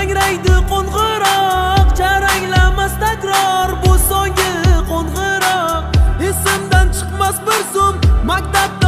Yangraydi qo'ng'iroq, jaranglamas takror bu so'nggi qo'ng'iroq. Esimdan chiqmas bir zum maktab.